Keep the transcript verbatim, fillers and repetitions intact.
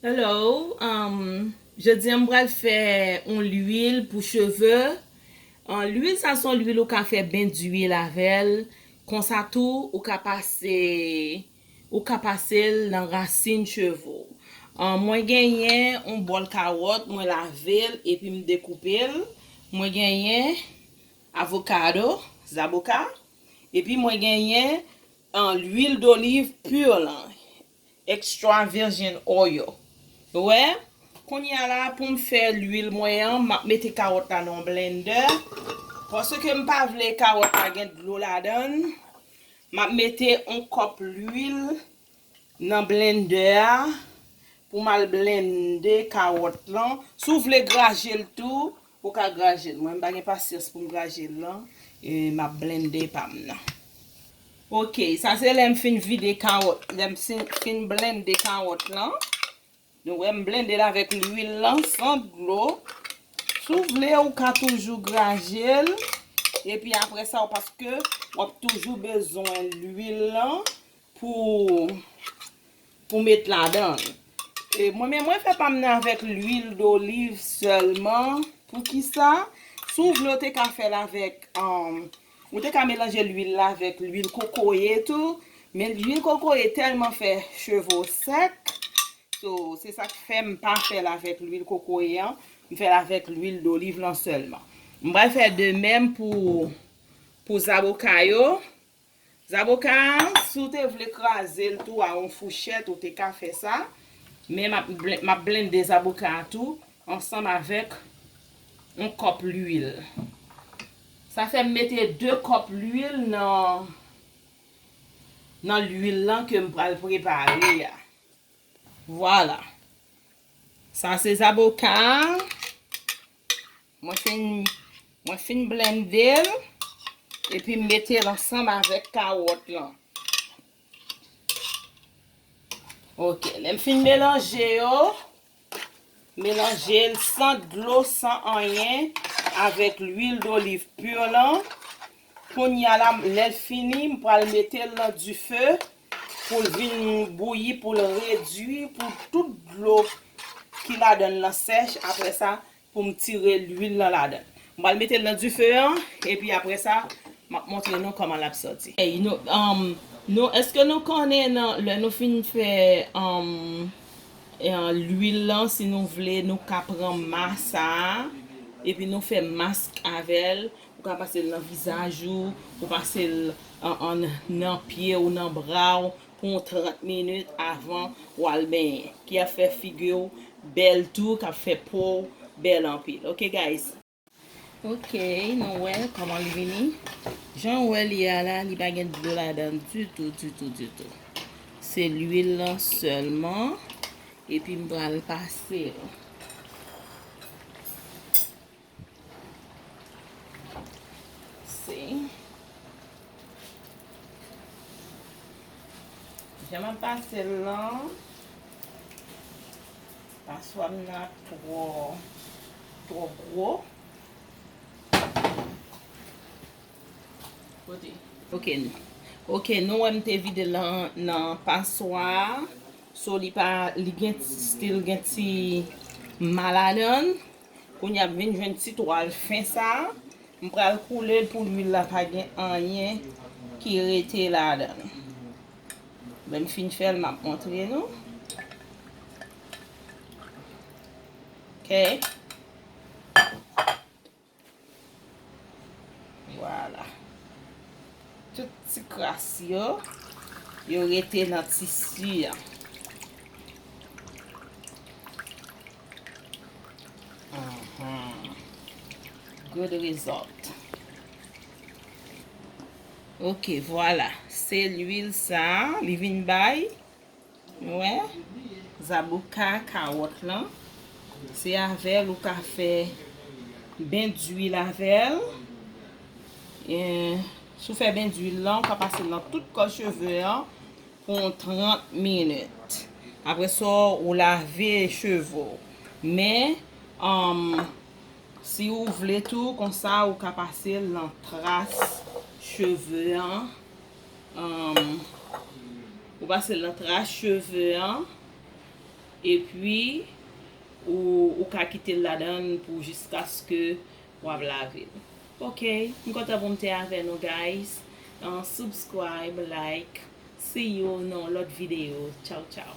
Hello, um, jodi a m pral fè yon lwil pou cheve. Uh, lwil sa se yon lwil ou ka fè ben dwil avè l. Konsa tou, ou ka pase, ou ka pase l nan rasin cheve w. Uh, mwen genyen yon bòl kawòt, mwen lave l epi m dekoupe l. Mwen genyen avokado, zaboka, epi mwen genyen, uh, lwil doliv pur lan. Extra virgin oil. Ou wè? Kounye a la, pou m fè lwil mwen an, m ap mete kawòt la nan yon blender. Paske m pa vle kawòt la gen dlo ladan l. M ap mete yon kòp lwil nan blender a pou m al blende kawòt lan. Si w vle graje l tou, ou ka graje l. Mwen, m pa gen pasyans pou m graje l lan. E m ap blende pa m nan. Ok, sa se lè m fin vide kawòt, lè m fin, fin blende kawòt lan. Nou wè m blende l avèk lwil lan san dlo. Si w vle, ou ka toujou graje l. Epi apre sa, ou paske w ap toujou bezwen lwil lan pou, pou met ladan l. E mwen menm, mwen fè pa m nan avèk lwil doliv sèlman. Poukisa? Si w vle, ou te ka fè l avèk, um, ou te ka melanje lwil la avèk lwil kokoye tou. Men lwil kokoye tèlman fè cheve w sèk. So, se sa k fè m pa fè l avèk lwil kokoye an. M fè l avèk lwil doliv lan sèlman. M pral fè de menm pou, pou zaboka yo. Zaboka a, si w te vle kraze l tou a yon fouchèt, ou te ka fè sa. Men m ap blen-, m ap blende zaboka a tou ansanm avèk yon kòp lwil. Sa fè m mete de kòp lwil nan, nan lwil lan ke m pral prepare a. Vwala. Sa se zaboka a. Mwen fin, mwen fin blende l. Epi m mete l ansanm avèk kawòt lan. Ok, lè m fin melanje yo, melanje l san dlo, san anyen, avèk lwil doliv pur lan. Kounye a la, lè l fini, m pral mete l nan dife pou l vin bouyi, pou l redwi, pou tout dlo ki ladan l lan sèch. Apre sa, pou m tire lwil lan ladan l. M pral mete l nan dife an, epi apre sa, m ap montre nou kòman l ap sòti. Ey, nou, um, nou, èske nou konnen nan, lè nou fin fè, um, e, lwil lan, si nou vle, nou ka pran mas sa a, epi nou fè mask avè l, ou ka pase l nan vizaj ou, ou pase l an, an, nan pye w, nan bra w, pou yon trant minit avan w al benyen, ki ap fè figi w bèl tou, k ap fè po w bèl anpil. Ok, guys? Ok, nou wè kòman l vini. Jan w wè li a la, li pa gen dlo ladan l ditou, ditou, ditou. Se lwil lan sèlman. Epi m pral pase l. Se. Jan m ap pase l lan, paswa m nan twò, twò gwo. Kote? Ok. Ok, nou wè m te vide l nan, nan paswa a. So, li pa, li gen, still gen ti ma ladan l. Kounye a m vin jwenn ti twal fen sa a. M pral koule l pou lwil la pa gen anyen ki rete ladan l. Lè m fin fè l, m ap montre nou. Ok. Vwala. Tout ti kras yo, yo rete nan tisi a. Mhm. Good result. Ok, vwala. Se lwil sa a, li vin bay. Wè, zaboka, kawòt lan. Se avè l ou ka fè ben dwil avè l. E, si w fè ben dwil lan, ou ka pase l nan tout kò cheve an pou yon trant minit. Apre sa, ou lave cheve w. Men, um, si w vle tou, konsa, ou ka pase l nan tras cheve an. Ann, ou pase l nan tras cheve an. Epi, ou, ou ka kite l ladan l pou jiskaske w ap lave l. Ok, m kontan pou m te avè nou, guys. Uh, subscribe, like. See you nan yon lòt videyo. Tchaw, tchaw.